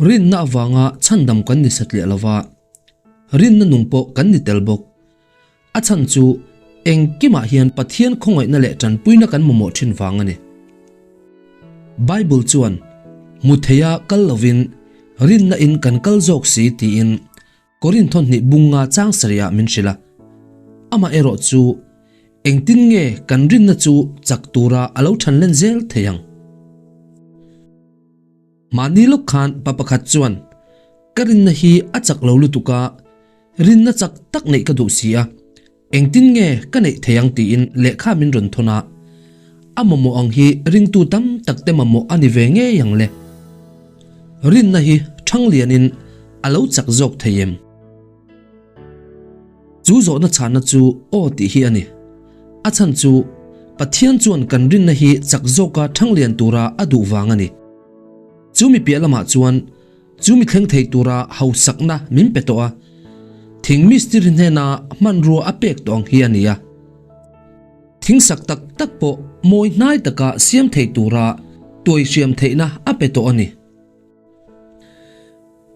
Rinna avanga chhandam kan ni satliah lova, rinna nung pawh kan ni tel bawk. A chhan chu engkimah hian Pathian khawngaihna leh tanpuina kan mamawh thin vang a ni. Bible chuan, Hmu theia kal lovin rinna in kan kal zawk si tiin Korinth thawhnih bunga chang sarih ah min hrilh a. Amaherawh chu engtin nge kan rinna chu chak tura a lo than len zel thei ang? Mahni lawk khan pa pakhat chuan, Ka rinna hi a chak lo lutuk a, rinna chak tak neih ka duh si a, engtin nge ka neih thei ang tiin lehkha min rawn thawn a. A mamawh ang hi ringtu tam tak te mamawh a ni ve ngei ang le. Rinna hi thang lianin a lo chak zawk thei em? Chu zawhna chhanna chu aw tih hi a ni. A chhan chu Pathian chuan kan rinna hi chak zawka thang lian tura a duh vang a ni. Chu mi piah lamah chuan chu mi thleng thei tura hausakna min pe tawh a, thing mistiri hnena hmanrua a pek tawh ang hi a ni a. Thing sak tak tak pawh mawi hnai taka siam thei tura tuai hriam theihna a pe tawh a ni.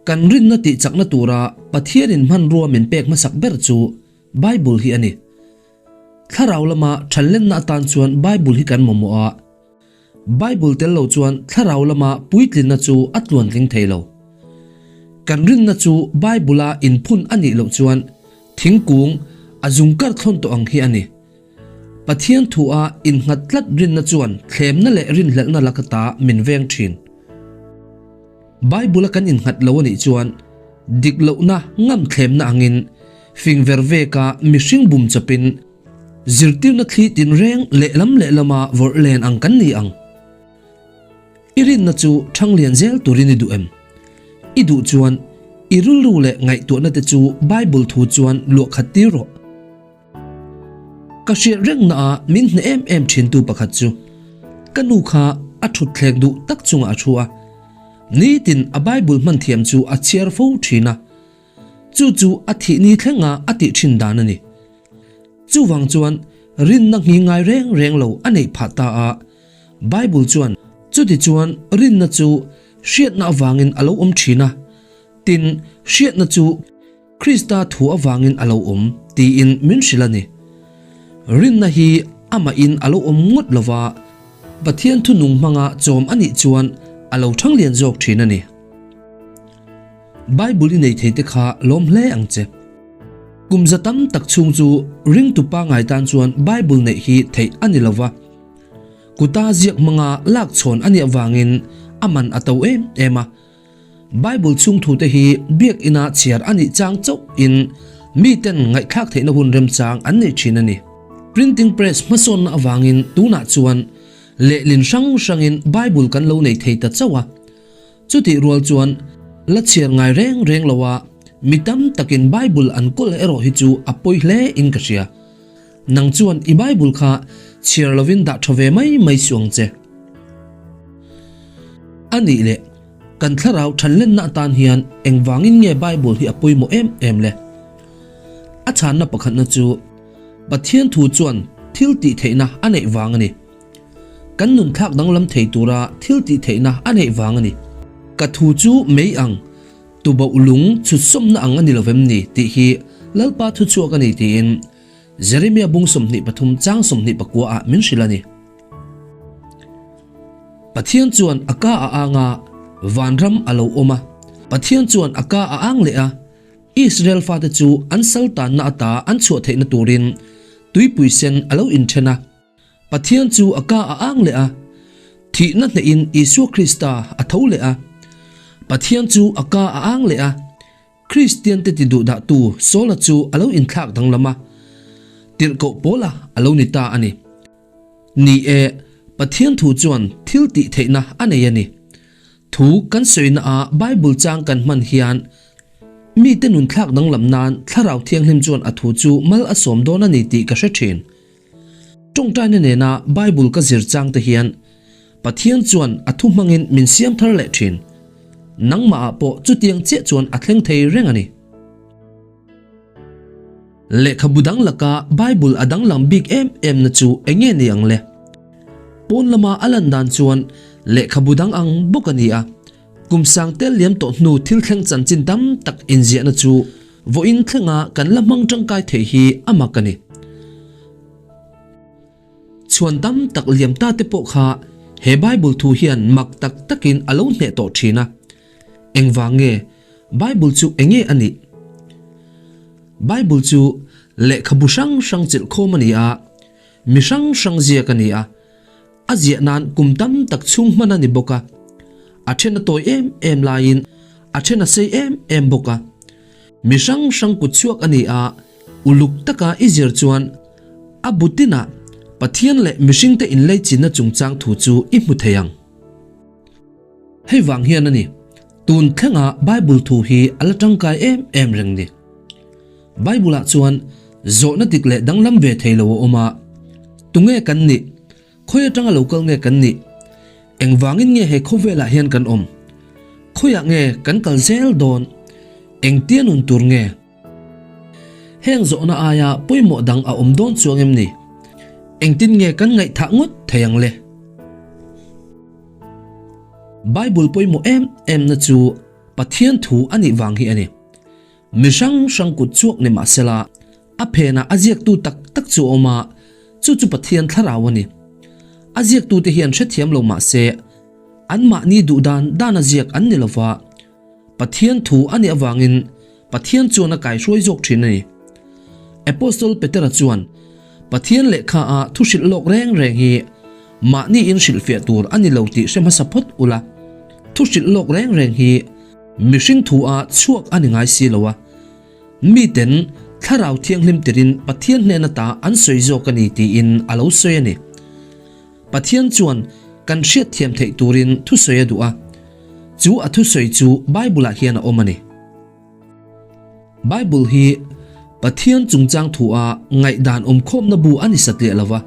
Kan rinna tih chakna tura Pathianin hmanrua min pek hmasak ber chu Bible hi a ni. Thlarau lama thallenna atan chuan Bible hi kan mamawh a. Bible tel lo chuan thlarau lama puitlinna chu a tluantling thei lo. Kan rinna chu Bible-a inphun a nih loh chuan thingkung a zungkar thlawn tawh ang hi a ni. Pathian thua innghat tlat rinna chuan thlemna leh rinhlelhna laka ta min veng thin. Bible-a kan innghat lo a nih chuan dik lohna ngam thlemna angin fing ver veka mihring bum chawpin zirtirna thli tinreng lehlam lehlama vawrh len ang kan ni ang. I rinna chu thanglian zel turin i duh em? I duh chuan i rilru leh ngaihtuahna te chu Bible thu chuan luahkhat tir rawh. Ka hriat rengna ah min hne em em thintu pakhat chu ka nu kha a thut thlek duh tak chungah a thu a, nitin a Bible hman thiam chu a chhiar fo thin a, chu chu a thih ni thlenga a tih thin dan a ni. Chuvang chuan rinna nghi ngai reng reng lo a neih phah ta a, Bible chuan chuti chuan rinna chu hriatna avangin a lo awm thin a, tin hriatna chu Krista thu avangin a lo awm tiin min hrilh a ni. Rinna hi amahin a lo awm ngawt lova, Pathian thunung hmanga chawm a nih chuan a lo thang lian zawk thin a ni. Bible i nei thei te kha lawm hle ang che. Kum za tam tak chhung chu ringtu pangngai tan chuan Bible neih hi theih a ni lova, kuta ziak hmanga lak chhawn a nih avangin a man a to em em a. Bible chhung thute hi biakina chhiar a nih chang chauh in miten ngaihthlak theihna hun remchang an nei thin a ni. Printing press hmasawnna avangin tunah chuan lehlin hrang hrangin Bible kan lo nei thei ta chauh a. Chutih rual chuan la chhiar ngai reng reng lo a, mi tam takin Bible an kawl erawh hi chu a pawi hle in ka hria. Nang chuan i Bible kha chhiar lovin dah tha ve mai mai suh ang che. A nih leh, kan thlarau thanlenna atan hian engvangin nge Bible hi a pawimawh em em le? A chhanna pakhatna chu Pathian thu chuan thil tih theihna a neih vang a ni. Kan nun thlak danglam thei tura thil tih theihna a neih vang a ni. Ka thu chu mei ang, tuboh lung chhut sawmna ang a ni lovem ni tih hi Lalpa thu chhuak a ni tiin Jeremia bung 23 chang 24 ah min hrilh a ni. Pathian chuan a ka a ang a, vanram a lo awm a. Pathian chuan a ka a ang leh a, Israel fate chu an sal tanna ata an chhuah theihna turin tuipui sen a lo inthen a. Pathian chu a ka a ang leh a, thihna hnehin Isua Krista a tho leh a. Pathian chu a ka a ang leh a, Kristiante ti duhdahtu Saula chu a lo inthlak danglam a, tirhkoh Paula a lo ni ta a ni. Ni e, Pathian thu chuan thil tih theihna a nei a ni. Thu kan sawina a Bible chang kan hman hian mite nun thlak danglam nan Thlarau Thianghlim chuan a thu chu mal a sawm dawn a ni tih ka hre thin. Tawngtaina nena Bible ka zir chang te hian Pathian chuan a thu hmangin min siam thar leh thin. Nangmah ah pawh chutiang chiah chuan a thleng thei reng a ni. Lehkhabu dang laka Bible a danglam bik em em na chu eng nge ni ang le? Pawn lama a lan dan chuan lehkhabu dang ang bawk a ni a. Kum sang tel liam tawh hnu thil thleng chanchin tam tak inziahna chu vawiin thlenga kan la hmang tangkai thei hi a mak a ni. Chhuan tam tak liam ta te pawh kha he Bible thu hian mak tak takin a lo hneh tawh thin a. Engvang nge Bible chu enge a nih? Bible chu lehkhabu hrang hrang chilh khawm a ni a, mi hrang hrang ziak a ni a, a ziah nan kum tam tak chhung hman a ni bawk a, a then a tawi em em laiin a then a sei em em bawk a. Mi hrang hrang kut chhuak a ni a, uluk taka i zir chuan a bu tinah Pathian leh mihringte inleichinna chungchang thu chu i hmu thei ang. Hei vang hian a ni, tun thlenga Bible thu hi a la tangkai em em reng ni. Bible-ah chuan zawhna dik leh danglam ve thei lo a awm a, Tunge kan nih? Khawi atanga lo kal nge kan nih? Engvangin nge he khawvelah hian kan awm? Khawiah nge kan kal zel dawn? Engtia nun tur nge? Heng zawhna aia pawimawh dang a awm dawn chuang em ni? Engtin nge kan ngaihthah ngawt thei ang le? Bible pawimawh em emna chu Pathian thu a nih vang hi a ni. Mi hrang hrang kut chhuak ni mah sela, a phenah a ziaktu tak tak chu a awm a, chu chu Pathian thlarau a ni. A ziaktute hian hrethiam lo mah se, anmahni duh dan dan a ziak an ni lova, Pathian thu a nih avangin Pathian chuan a kaihruai zawk thin a ni. Apostol Petera chuan, Pathian lehkha a thu hrilh lawk reng reng hi mahni in hrilhfiah tur a ni lo tih hre hmasa phawt ula, thu hrilh lawk reng reng hi mihring thu a chhuak a ni ngai si lo a, miten Thlarau Thianghlim tirin Pathian hnen ata an sawi zawk a ni tiin a lo sawi a ni. Pathian chuan kan hriatthiam theih turin thusawi a duh a, chu a thusawi chu Bible-ah hian a awm a ni. Bible hi Pathian chungchang thua ngaihdan awmkhawmna bu a ni satliah lo va,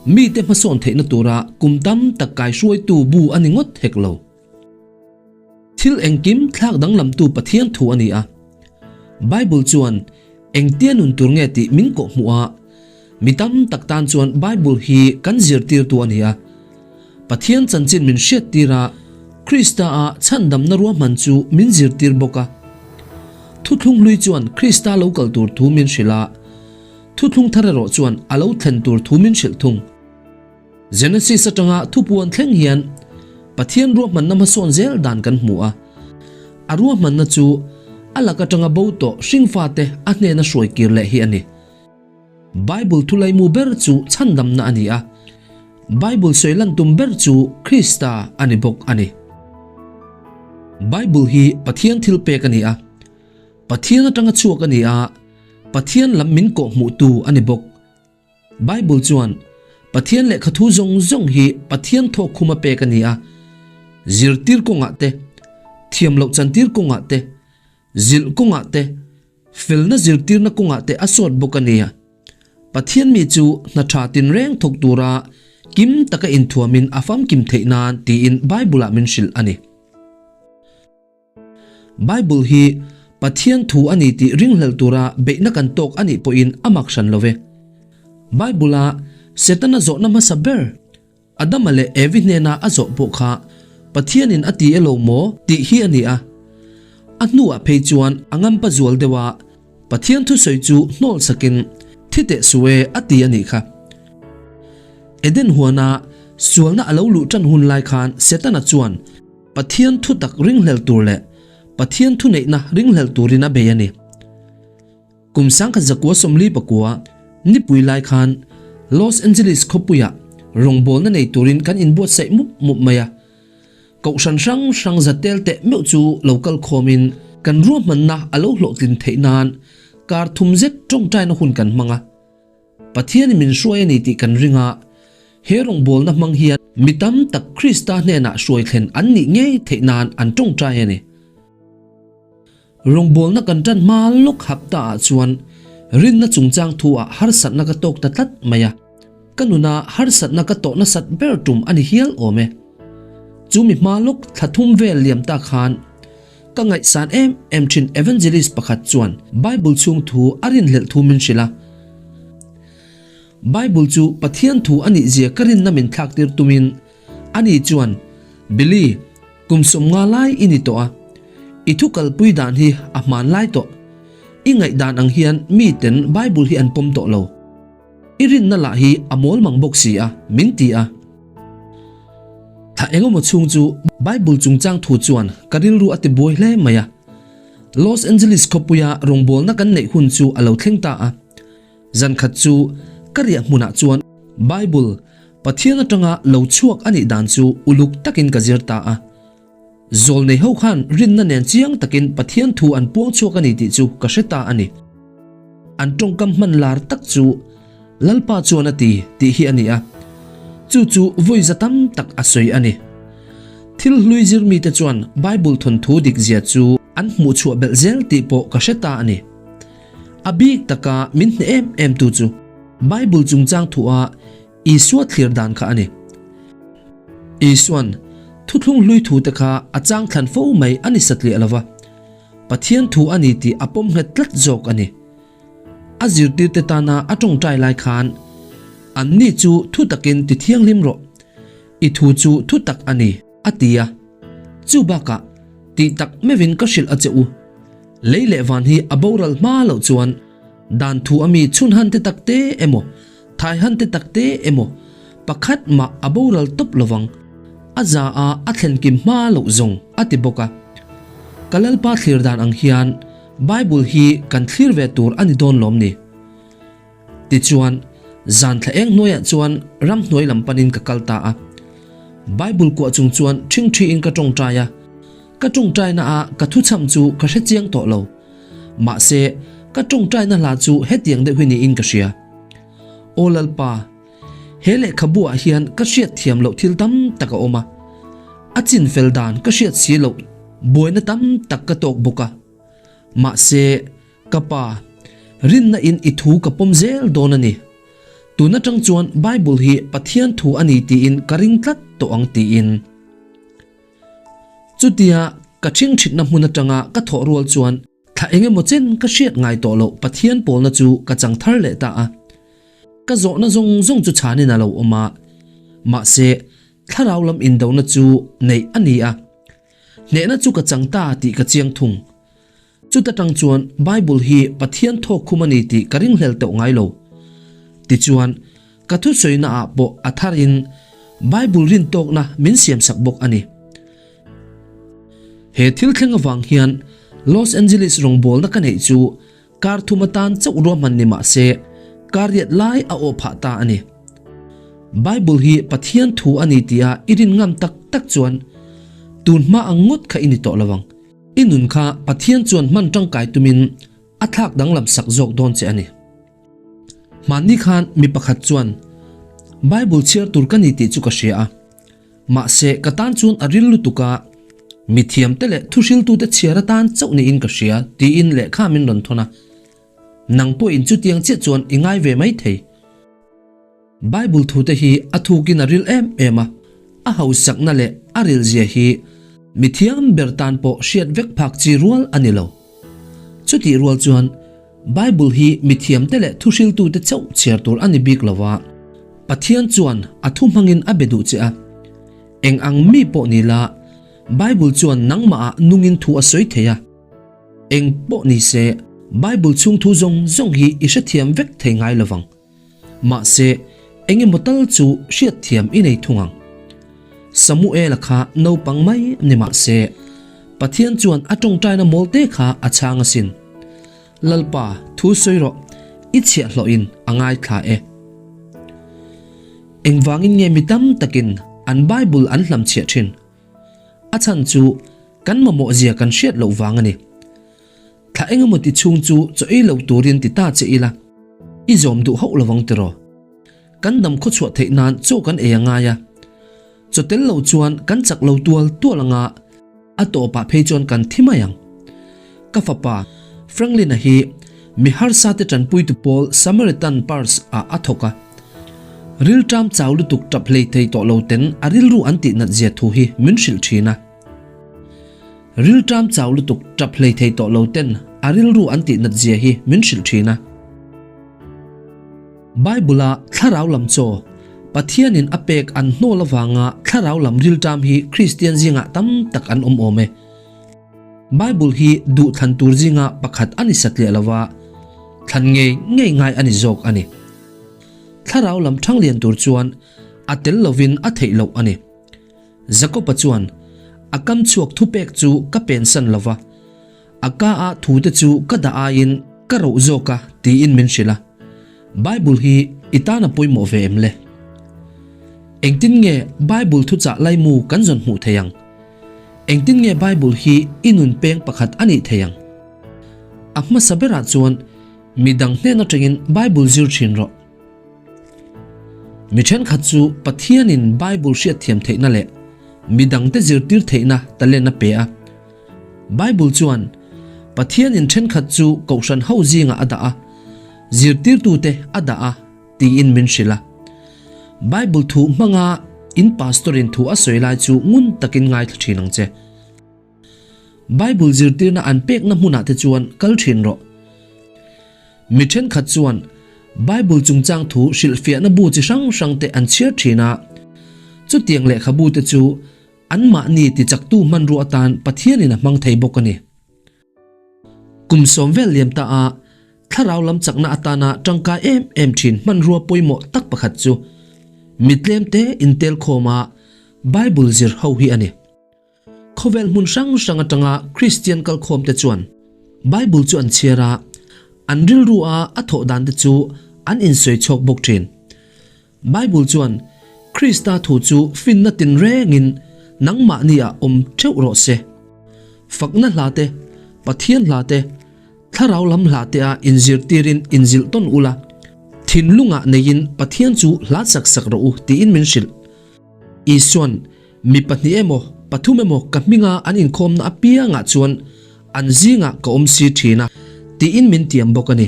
mite hmasawn theihna tura kum tam tak kaihruaitu bu a ni ngawt hek lo. Thil engkim thlak danglamtu Pathian thu a ni a. Bible chuan engtia nun tur nge tih min kawhhmuh a, mi tam tak tan chuan Bible hi kan zirtirtu a ni a. Pathian chanchin min hriattir a, Krista-a chhandamna ruahman chu min zirtir bawk a. Thuthlung hlui chuan Krista lo kal tur thu min hrilh a, thuthlung thar erawh chuan a lo thlen tur thu min hrilh thung. Genesis atanga thupuan thleng hian Pathian ruahmanna hmasawn zel dan kan hmu a. A ruahmanna chu a lak atanga bo tawh hringfate a hnena hruai kir leh hi a ni. Bible thulaimu ber chu chhandamna a ni a, Bible sawi lan tum ber chu Krista a ni bawk a ni. Bible hi Pathian thilpek a ni a, Pathian atanga chhuak a ni a, Pathian lam min kawhhmuhtu a ni bawk. Bible chuan Pathian lehkha thu zawng zawng hi Pathian thawkkhum a pek a ni a, zirtir kawngah te, thiam loh chantir kawngah te, zilh kawngah te, felna zirtirna kawngah te a sawt bawk a ni a. Pathian mi chu hna tha tinreng thawk tura kim taka inthuamin a famkim theih nan tiin Bible-ah min hrilh a ni. Bible hi Pathian thu a ni tih ringhlel tura beihna kan tawk a nih pawhin a mak hran lo ve. Bible-a Setana zawhna hmasa ber, Adama leh Evi hnena a zawh pawh kha Pathianin a ti e lo maw tih hi a ni a. A hnuah phei chuan a ngampa zual deuh a, Pathian thusawi chu hnawl sakin thi teh suh e a ti a nih kha. Eden huana sualna a lo luh tan hun lai khan Setana chuan Pathian thu tak ringhlel tur leh Pathian thuneihna ringhlel turin a bei a ni. Kum 1949 nipui lai khan Los Angeles khawpuiah rawngbawlna nei turin kan inbuatsaih mup mup mai a. Kohhran hrang hrang za tel teh meuh chu lo kal khawmin kan ruahmanna a lo hlawhtlin theih nan kar thum zet tawngtaina hun kan hmang a. Pathianin min hruai a ni tih kan ring a, he rawngbawlna hmang hian mi tam tak Krista hnenah hruai thlen an nih ngei theih nan an tawngtai a ni. Rawngbawlna kan tan hma lawk hapta ah chuan rinna chungchang thu ah harsatna ka tawk ta tlat mai a, ka nuna harsatna ka tawh nasat ber tum a ni hial awm e. Chu mi hma lawk thla thum vel liam ta khan Ka ngaihsan em em thin evangelist pakhat chuan Bible chhung thu a rinhlelh thu min hrilh a. Bible chu Pathian thu a nih zia ka rinna min thlak tir tumin ani chuan, Billy, Kum 50 lai i ni tawh a, i thu kalpui dan hi a hmanlai tawh. I ngaihdan ang hian miten Bible hi an pawm tawh lo. I rinna lah hi a mawl mang bawk si a, min ti a. Thla engemaw chhung chu Bible chungchang thu chuan ka rilru a ti buai hle mai a. Los Angeles khawpuia rawngbawlna kan neih hun chu a lo thleng ta a. Zan khat chu ka riah hmunah chuan Bible Pathian atanga lo chhuak a nih dan chu uluk takin ka zir ta a. Zawlnei ho khan rinna nen chiang takin Pathian thu an puang chhuak a ni tih chu ka hre ta a ni. An tawngkam hman lar tak chu Lalpa chuan a ti tih hi a ni a, chu chu vawi za tam tak a sawi a ni. Thil hlui zir mite chuan Bible thawnthu dik zia chu an hmuh chhuah belh zel tih pawh ka hre ta a ni. A bik taka min hneh em em tu chu Bible chungchang thuah Isua thlir dan kha a ni. Isuan thuthlung hlui thu te kha a chang thlan fo mai a ni satliah lo va, Pathian thu a ni tih a pawm nghet tlat zawk a ni. A zirtirte tana a tawngtai lai khan, Anni chu thu takin ti thianghlim rawh, i thu chu thu tak a ni, a ti a. Chu bakah, tih tak meuhin ka hrilh a che u. Lei leh van hi a boral hma loh chuan dan thu a mi chhunhan te tak te emaw, Thaihan te tak te emaw pakhat mah a boral tawp lovang, a za a a thlen kim hma loh zawng a ti bawk a. Ka Lalpa thlir dan ang hian Bible hi kan thlir ve tur a ni dawn lawm ni? Tichuan, zan thla eng hnuaiah chuan ramhnuai lam panin ka kal ta a. Bible kuah chung chuan ṭhingṭhiin ka ṭawngṭai a, ka ṭawngṭaina a ka thuchham chu ka hre chiang tawh lo. Mahse, ka ṭawngṭaina hla chu hetiang deuh hi niin ka hria. Aw Lalpa, he lehkhabuah hian ka hriat thiam loh thil tam tak a awm a. A chin fel dan ka hriat si loh buaina tam tak ka tawk bawk a. Mahse, ka pa, rinna in i thu ka pawm zel dawn a ni. Tun atang chuan Bible hi Pathian thu a ni tiin ka ring tlat tawh ang tiin. Chutia ka ṭhingṭhitna hmun aṭanga ka thawh rual chuan thla eng emaw chen ka hriat ngai tawh loh Pathian pawlna chu ka chang thar leh ta a. Ka zawhna zawng zawng chu chhanin a lo awm a, mahse thlarau lam indona chu neih a ni a. Hnehna chu ka chang ta tih ka chiang thung. Chuta tang chuan Bible hi Pathian thawk khum a ni tih ka ringhlel teuh ngai lo. Tichuan, ka thusawi naah pawh a tharin Bible rintawkna min siamsak bawk a ni. He thil thleng avang hian Los Angeles rawngbawlna ka neih chu kar thum atan chauh ruahman ni mah se, kar riat lai a awh phah ta a ni. Bible hi Pathian thu a ni tia i rin ngam tak tak chuan tun hma ang ngawt kha i ni tawh lo ang. I nun kha Pathian chuan hman tangkai tumin a thlak danglam sak zawk dawn che a ni. Hmanni khan mi pakhat chuan Bible chhiar tur ka ni tih chu ka hria a, mahse ka tan chuan a ril lutuk a, mithiamte leh thuhriltute chhiar atan chauh niin ka hria tiin lehkha min rawn thawn a. Nang pawhin chutiang chiah chuan i ngai ve mai thei. Bible thute hi a thukin a ril em em a, a hausakna leh a rilzia hi mi thiam ber tan pawh hriat vek phak chi rual a ni lo. Chutih rual chuan Bible hi mi thiamte leh thuhriltute chauh chhiar tur a ni bik lo va, Pathian chuan a thu hmangin a be duh che a. Eng ang mi pawh ni la, Bible chuan nangmahah nungin thu a sawi thei a. Eng pawh ni se, Bible chhung thu zawng zawng hi i hrethiam vek thei ngai lo vang. Mahse, eng emaw tal chu hriatthiam i nei thung ang. Samuela kha naupang mai ni mah se, Pathian chuan a tawngtaina mawlte kha a chhang asin. Lalpa, thu sawi rawh, i chhiahhlawhin a ngaithla e. Engvangin nge mi tam takin an Bible an hlamchhiah thin? A chhan chu kan mamawh zia kan hriat loh vang a ni. Thla engemaw ti chhung chu chaw ei lo turin ti ta che ila, i zawm duh hauh lovang tiraw? Kan dam khawchhuah theih nan chaw kan ei a ngai a, chaw tel lo chuan kan chak lo tual tual anga a tawpah phei chuan kan thi mai ang. Ka fapa Franklin-a hi mi harsa te tanpuitu pawl Samaritan Purse ah a thawk a, rilṭam chau lutuk ṭap hlei thei tawh lo ten a rilru an tih nat zia thu hi min hrilh ṭhin a. Rilṭam chau lutuk ṭap hlei thei tawh lo ten a rilru an tih nat zia hi min hrilh ṭhin a. Bible-a thlarau lam chaw, Pathianin a pek an hnawl avanga thlarau lam rilṭam hi Kristian zingah tam tak an awm awm e. Bible hi duhthlan tur zinga pakhat a ni satliah lova, thlan ngei ngei ngai a ni zawk a ni. Thlarau lam ṭhanglian tur chuan a tel lovin a theih loh a ni. Jakob-a chuan, A kam chhuak thupek chu ka pensan lova, a ka-a thute chu ka dah aiin ka roh zawk a, tiin min hrilh a. Bible hi i tan a pawimawh ve em le? Engtin nge Bible thuchah laimu kan zawn hmuh thei ang? Engtin nge Bible hi i nun peng pakhat a nih thei ang? A hmasa berah chuan midang hnen atangin Bible zir thin rawh. Mi thenkhat chu Pathianin Bible hriatthiam theihna leh midangte zirtir theihna talent a pe a. Bible chuan Pathianin thenkhat chu kohhran ho zingah a dah a, zirtirtute a dah a tiin min hrilh a. Bible thu hmanga in pastor-in thu a sawi lai chu ngun takin ngaithla thin ang che. Bible zirtirna an pekna hmunah te chuan kal thin rawh. Mi thenkhat chuan Bible chungchang thu hrilhfiahna bu chi hrang hrang te an chhiar thin a, chutiang lehkhabu te chu anmahni tichaktu hmanrua atan Pathianin a hmang thei bawk a ni. Kum sawm vel liam ta a, thlarau lam chakna atana tangkai em em thin hmanrua pawimawh tak pakhat chu mi tlemte intelkhawma Bible zir ho hi a ni. Khawvel hmun hrang hrang atanga Kristian kalkhawmte chuan Bible chu an chhiar a, an rilru a a thawh dan te chu an insawi chhawk bawk thin. Bible chuan Krista thu chu finna tinrengin nangmahni ah awm theuh rawh se. Fakna hla te, Pathian hla te, Thlarau lam hla te ah inzirtirin inzilh tawn ula, thinlungah neiin Pathian chu hla sak sak rawh u tiin min hrilh. Isuan Mi pahnih emaw, pathum emaw ka hminga an inkhawmna apiangah chuan an zingah ka awm si thin a, tiin min tiam bawk a ni.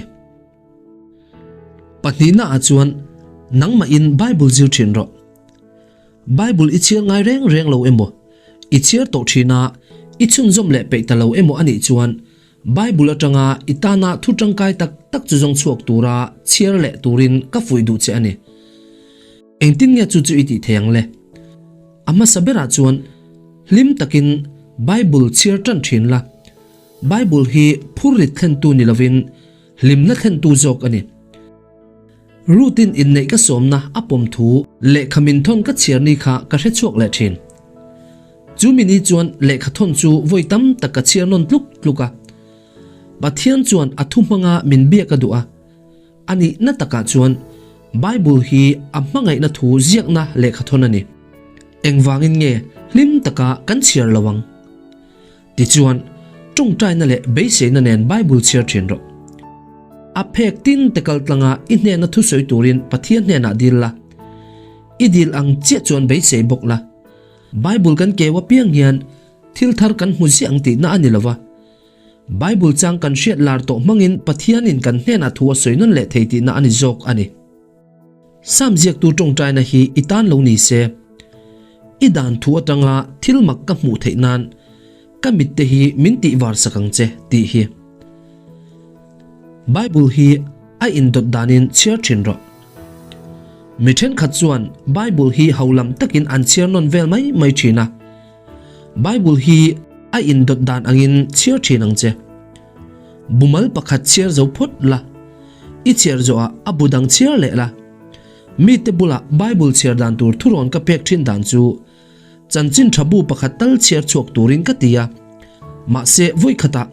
Pahnihnaah chuan nangmahin Bible zir thin rawh. Bible i chhiar ngai reng reng lo emaw, i chhiar tawh thin a, i chhunzawm leh peih ta lo emaw a nih chuan Bible atanga i tana thu tangkai tak tak chu zawng chhuak tura chhiar leh turin ka fuih duh che a ni. Engtin nge chu chu i tih thei ang le? A hmasa berah chuan hlim takin Bible chhiar tan thin la. Bible hi phurrit thlentu ni lovin hlimna thlentu zawk a ni. Ruth-in inneih ka sawmna a pawm thu lehkha min thawn ka chhiar ni kha ka hre chhuak leh thin. Chu mi ni chuan lehkha thawn chu vawi tam tak ka chhiar nawn tluk tluk a. Pathian chuan a thu hmanga min biak a duh a. A nihna takah chuan Bible hi a hmangaihna thu ziakna lehkha thawn a ni. Engvangin nge hlim taka kan chhiar lo ang? Tichuan, tawngtaina leh beiseina nen Bible chhiar thin rawh. A phek tin te kal tlanga i hnena thusawi turin Pathian hnenah dil la. I dil ang chiah chuan beisei bawk la. Bible kan keu apiang hian thil thar kan hmu ziah ang tihna a ni lo va. Bible chang kan hriat lar tawh hmangin Pathianin kan hnenah thu a sawi nawn leh thei tihna a ni zawk a ni. Sam ziaktu tawngtaina hi i tan lo ni se. I dan thu atanga thil mak ka hmuh theih nan ka mitte hi min tih var sak ang che tih hi. Bible hi a indawt danin chhiar thin rawh. Mi thenkhat chuan Bible hi ho lam takin an chhiar nawn vel mai mai thin a. Bible hi a indawt dan angin chhiar thin ang che. Bumal pakhat chhiar zo phawt la, i chhiar zawhah a bu dang chhiar leh la. Mite bulah Bible chhiar dan tur thurawn ka pek thin dan chu chanchin tha bu pakhat tal chhiar chhuak turin ka ti a, mahse vawikhatah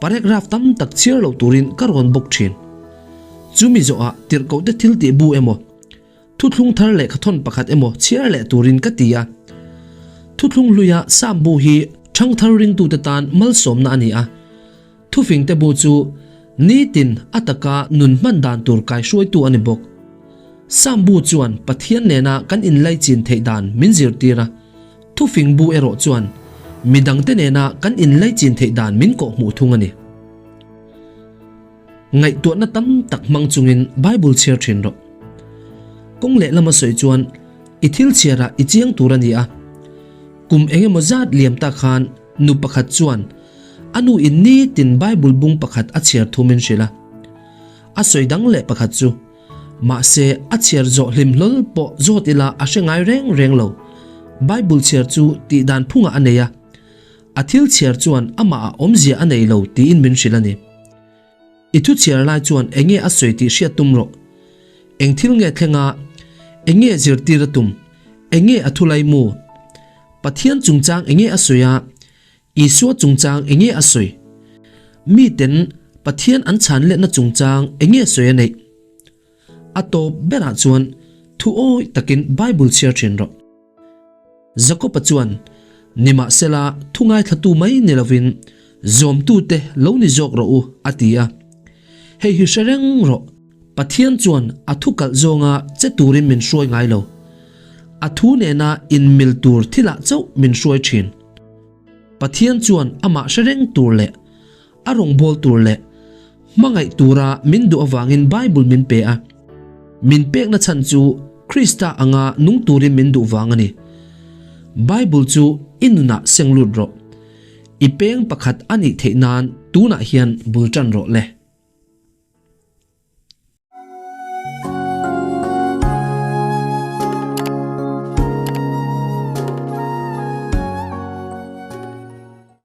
paragraph tam tak chhiar lo turin ka rawn bawk thin. Chumi zawhah tirhkohte thil tih bu emaw, Thuthlung thar lehkha thawn pakhat emaw chhiar leh turin ka ti a. Thuthlung hluia Sam bu hi ṭhangthar ringtute tan malsawmna a ni a. Thufingte bu chu nitin a taka nun hman dan tur kaihruaitu a ni bawk. Sam bu chuan Pathian nena kan inlaichin theih dan min zirtir a, thufing bu erawh chuan midangte nena kan inlaichin theih dan min kawhhmuh thung a ni. Ngaihtuahna tam tak hmang chungin Bible chhiar thin rawh. Kawng lehlama sawi chuan i thil chhiarah i chiang tur a ni a. Kum eng emaw zat liam ta khan nu pakhat chuan a nu in nitin Bible bung pakhat a chhiar thu min hrilh a. A sawi dang leh pakhat chu. Mahse, a chhiar zawh hlim hlawl pawh zawt ila a hre ngai reng reng lo. Bible chhiar chu tih dan phungah a nei a, a thil chhiar chuan amahah awmzia a nei lo tiin min hrilh a ni. I thu chhiar lai chuan enge a sawi tih hriat tum rawh. Eng thil nge thleng a, enge zirtir a tum, enge a thu lai mu? Pathian chungchang enge a sawi a, Isua chungchang enge a sawi? Miten Pathian an chhan letna chungchang enge sawi a neih? A tawp berah chuan thu awi takin Bible chhiar thin rawh. Jakob-a chuan, Nimahsela, thu ngaithlatu mai ni lovin zawmtute lo ni zawk rawh u, a ti a. Hei hi hre reng rawh, Pathian chuan a thu kalh zawnga che turin min hruai ngai lo. A thu nena inmil tur thilah chauh min hruai thin. Pathian chuan amah hre reng tur leh a rawngbâwl tur leh hmangaih tura min duh avangin Bible min pe a. Min pekna chhan chu Krista anga nung turin min duh vang a ni. Bible chu i nunah seng lut rawh. I peng pakhat a nih theih nan tunah hian bul ṭan rawh le.